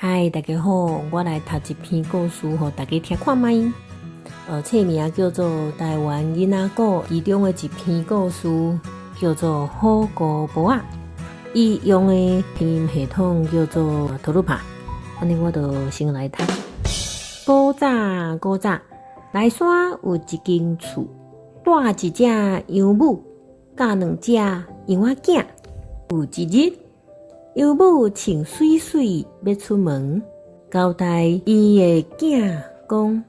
嗨，大家好，我來讀一篇故事，予大家聽看覓。冊名叫做《台灣囡仔故》，其中的一篇故事叫做《虎姑婆仔》。伊用的拼音系統叫做圖魯帕。按呢，我就先來讀。古早古早，內山有一間厝，住一隻養母，佮兩隻羊仔囝。有一日，養母穿媠媠欲出門，交代伊的囝講：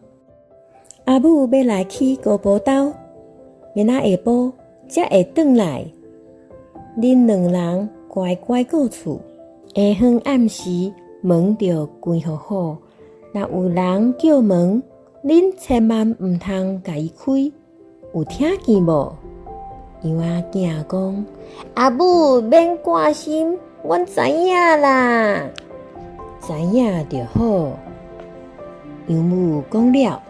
阿母欲來去姑婆兜，明仔下晡才會轉來。恁兩人乖乖顧厝，下昏暗時門著關予好。若有人叫門，恁千萬毋通共伊開，有聽見無？羊仔囝講：阿母免掛心，阮知影啦，知影就好。養母講了，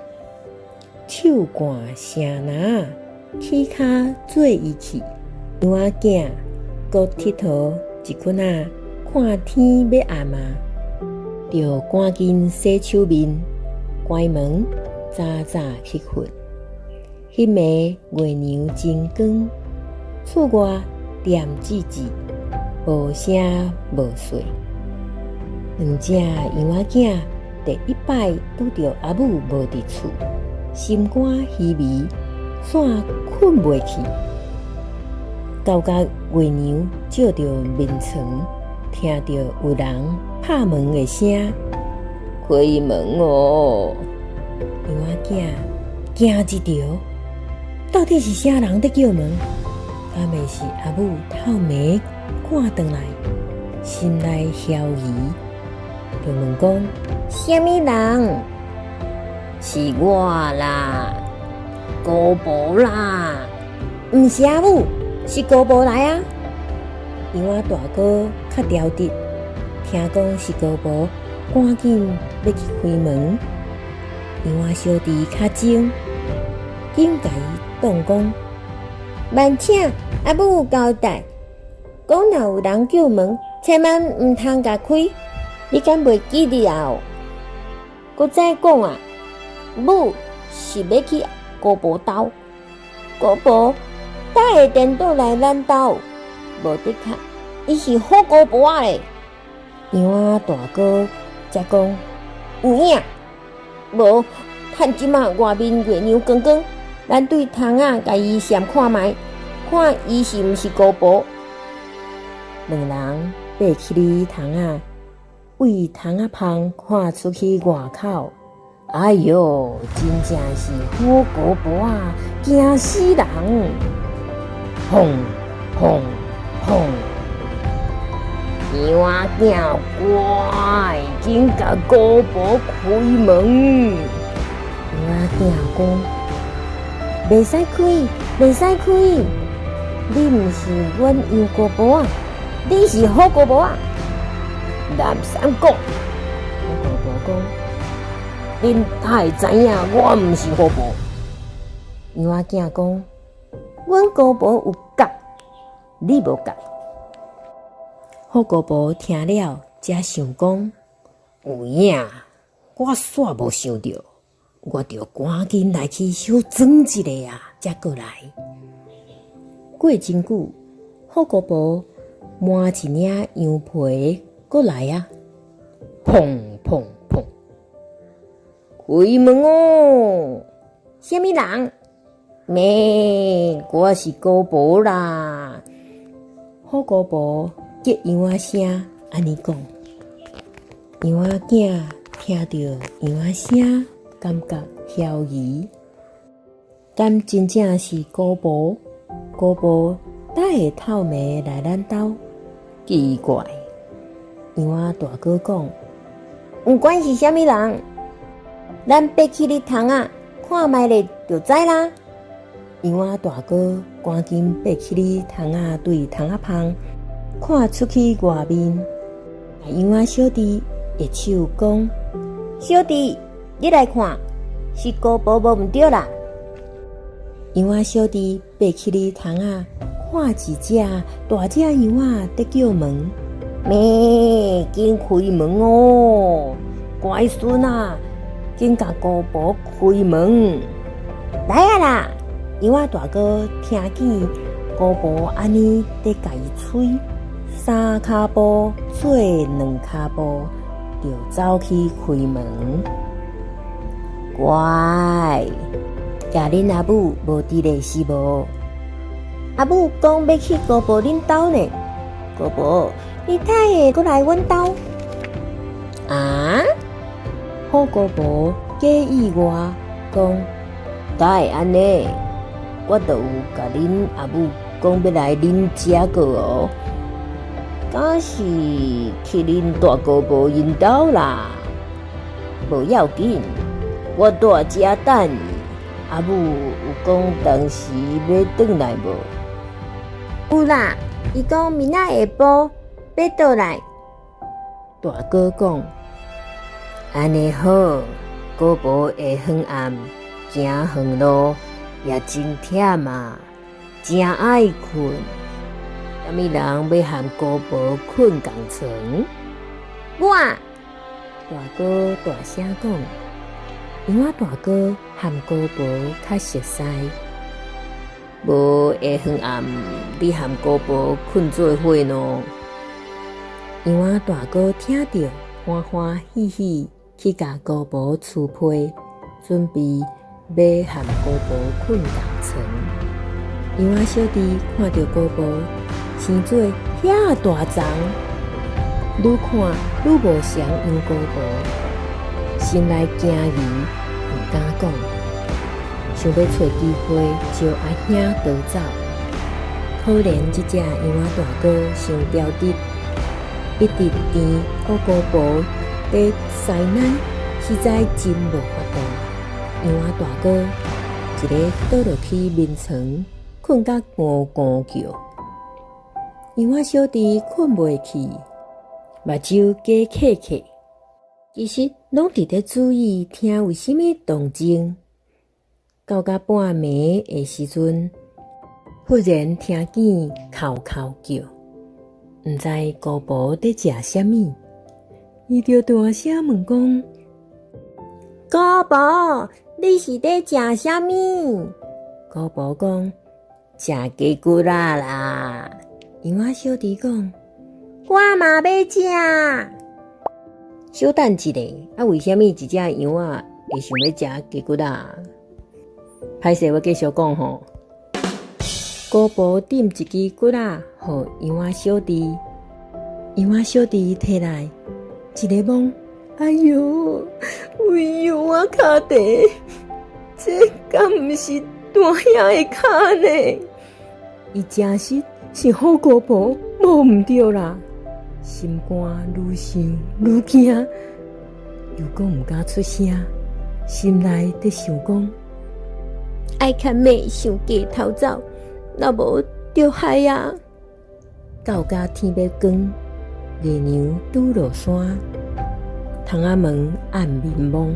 手捾繩籃，起跤做伊去。羊仔囝閣𨑨迌一窟仔，看天欲暗啊，就趕緊洗手面，關門，早早去睏。彼暝月娘真光，厝外恬寂寂，無聲無息。兩隻羊仔囝第一擺拄著阿母無佇厝，心肝虛微，煞睏袂去。到甲月娘照著眠床，聽著有人拍門的聲，開門哦！羊仔囝驚一跳，到底是啥人佇叫門？敢會是阿母透暝趕轉來，心內懷疑，就問講：啥物人？是我啦，姑婆啦，毋是阿母，是姑婆來啊！羊仔大哥較調直，聽講是姑婆，趕緊欲去開門。羊仔小弟較精，緊共伊擋講：慢請阿母有交代，講若有人叫門，千萬毋通共開。你敢袂記得啊？閣再講啊，母是欲去姑婆兜，姑婆哪會顛倒來咱兜？無的確，伊是虎姑婆仔咧。羊仔大哥才講有影，無趁這馬外面月娘光光，咱對窗仔共伊踮看覓，看伊是毋是姑婆。兩人爬起哩窗仔，對窗仔縫看出去外口。哎喲，真正是虎姑婆仔，驚死人！砰砰砰！羊仔囝乖，緊共姑婆開門。羊仔囝講：袂使開，袂使開！你毋是阮羊姑婆仔，你是虎姑婆仔。南山講，虎姑婆講：恁哪會知影我毋是虎婆？羊仔囝講：阮姑婆有角，你無角。虎姑婆聽了，才想講：有影，我煞無想著，我著趕緊來去小裝一下啊，才過來。過真久，虎姑婆瞞一領羊皮過來啊！砰砰砰！開門哦！啥物人？咩？我是姑婆啦！虎姑婆激羊仔聲按呢講，羊仔囝聽著羊仔聲，感覺懷疑，敢真正是姑婆？姑婆哪會透暝來咱兜？奇怪！羊仔大哥講，毋管是啥物人，咱爬起哩窗仔看覓咧，就知啦。羊仔大哥趕緊爬起哩窗仔，對窗仔縫看出去外面。羊仔小弟揮手講：小弟，你來看，是姑婆無毋對啦。羊仔小弟爬起哩窗仔，看一隻大隻羊仔佇叫門。咩？緊開門哦！乖孫啊，緊共姑婆開門！來啊啦！羊仔大哥聽見姑婆按呢佇共伊催，三跤步做兩跤步，就走去開門。乖，共恁阿母無佇咧是無？阿母講欲去姑婆恁兜呢。姑婆，你哪會閣來阮兜？啊？虎姑婆假意外講，哪會按呢？我著有共恁阿母講欲來恁遮過哦，敢是去恁大姑婆𪜶兜啦？無要緊，我蹛遮等伊。阿母有講當時欲轉來無？有啦，伊講明仔下晡欲倒來。大哥講，按呢好，姑婆下昏暗行遠路也真忝啊，誠愛睏。啥物人欲和姑婆睏仝床？我。大哥大聲講，羊仔大哥和姑婆較熟似，無下昏暗，你和姑婆睏做伙喏。羊仔大哥聽著，歡歡喜喜去共姑婆捒被，準備欲和姑婆睏仝床。羊仔小弟看著姑婆生做遐大叢，愈看愈無像羊姑婆，心內驚疑，毋敢講，想欲揣機會招阿兄逃走。可憐這隻羊仔大哥傷刁直，一直甜虎姑婆佇師奶，實在真無法度。羊仔大哥一个倒落去眠床，睏甲咕咕叫。羊仔小弟睏袂去，目睭加瞌瞌，其實攏佇咧注意聽有啥物動靜。到甲半暝的時陣，忽然聽見哭哭叫，毋知姑婆佇食啥物，伊就大聲問講：姑婆，你是佇食啥物？姑婆講：食雞骨仔啦。羊仔小弟講：我嘛欲食。小等一下，啊，為啥物一隻羊仔會想欲食雞骨仔？歹勢，我繼續講吼。姑婆點一支骨仔予羊仔小弟，羊仔小弟提來一个摸，哎喲，為羊仔跤蹄，這敢毋是大兄的跤呢？伊誠實是虎姑婆，無毋對啦，心肝愈想愈驚，又閣毋敢出聲，心內佇想講：愛較慢想計逃走，若無著害啊！到甲天欲光，月娘拄落山，窗仔門暗暝暝。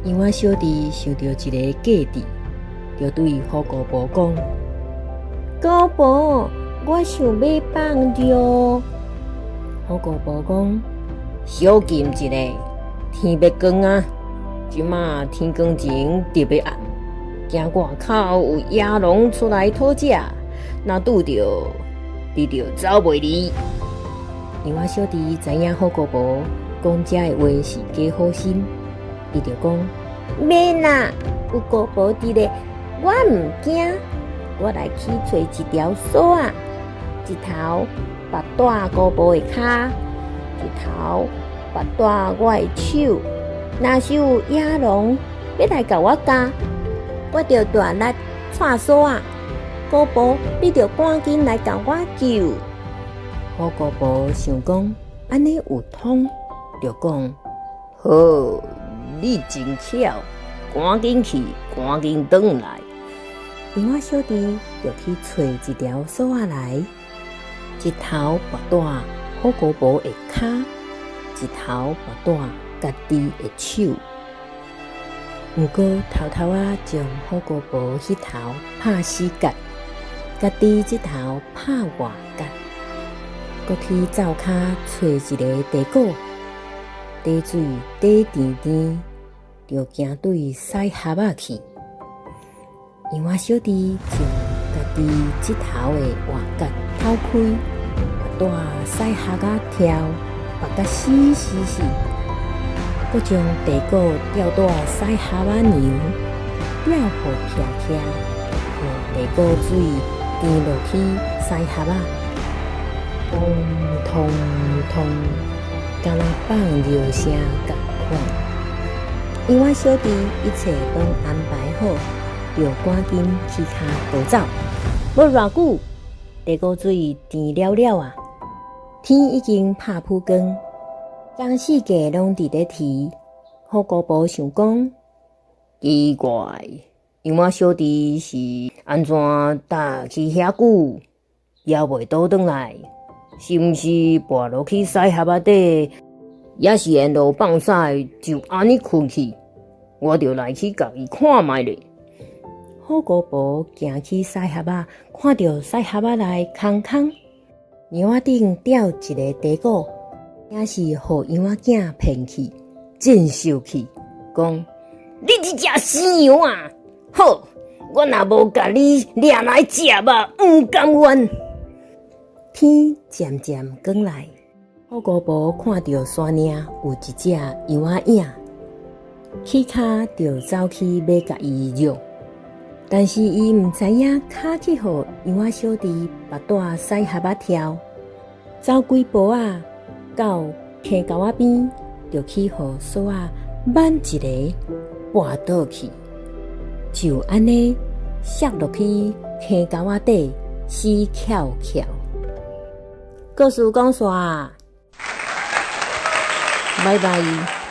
羊仔小弟想著一个計仔，就對虎姑婆講：姑婆，我想欲放尿。虎姑婆講：小心一下，天欲光啊！這馬天光前特別暗，驚外口有野狼出來討食，若拄著，你就走袂離。羊仔小弟知影虎姑婆講這个話是假好心，伊就講：免啦，有姑婆佇咧，我毋驚。我來去揣一條索仔，一頭縛帶姑婆的跤，一頭縛帶我的手。若是有野狼欲來共我咬，我就大力掣索仔，姑婆你著趕緊來共我救。虎姑婆想講按呢有通，就講好，你真巧，趕緊去，趕緊轉來。羊仔小弟就去揣一條索仔來，一頭縛帶虎姑婆的跤，一頭縛帶家己的手。毋過偷偷仔將虎姑婆彼頭拍死結，家己這頭拍外結。閣去灶跤揣一个茶果，茶水茶甜甜，就行對屎礐仔去。羊仔小弟將家己舌頭的活結掏開，耙屎礐仔柱，縛甲死死死，閣將茶果吊佇屎礐仔娘，吊予徛徛，予茶果水甜落去屎礐仔，咚咚咚，敢若放尿聲仝款。羊仔小弟一切攏安排好，就趕緊起跤逃走。無偌久，茶果水甜了了啊！天已經拍晡光，整世界攏佇咧啼。虎姑婆想講，奇怪，羊仔小弟是按怎搭去遐久，猶未倒轉來？是毋是跋落去屎礐仔底，抑是沿路放屎就按呢睏去？我著來去共伊看覓咧。虎姑婆行去屎礐仔，看著屎礐仔內空空，娘仔頂吊一个茶果，也是予羊仔囝騙去，真受氣，講：你這隻死羊啊！好，我若無共你掠來食肉，毋甘願。天漸漸光來，虎姑婆看著山嶺有一隻羊仔影，起跤就走去欲共伊掠。但是伊毋知影，跤去予羊仔小弟縛佇屎礐仔柱，走幾步仔，到坑溝仔邊，就去予索仔挽一个跋倒去，就按呢摔落去坑溝仔底，死翹翹。故事講煞，拜拜。